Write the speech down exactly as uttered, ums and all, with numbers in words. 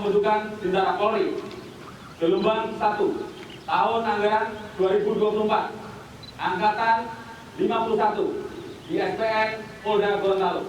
Pembentukan Bintara Polri, gelombang satu, tahun anggaran dua ribu dua puluh empat, angkatan lima puluh satu, di S P N Polda Gorontalo.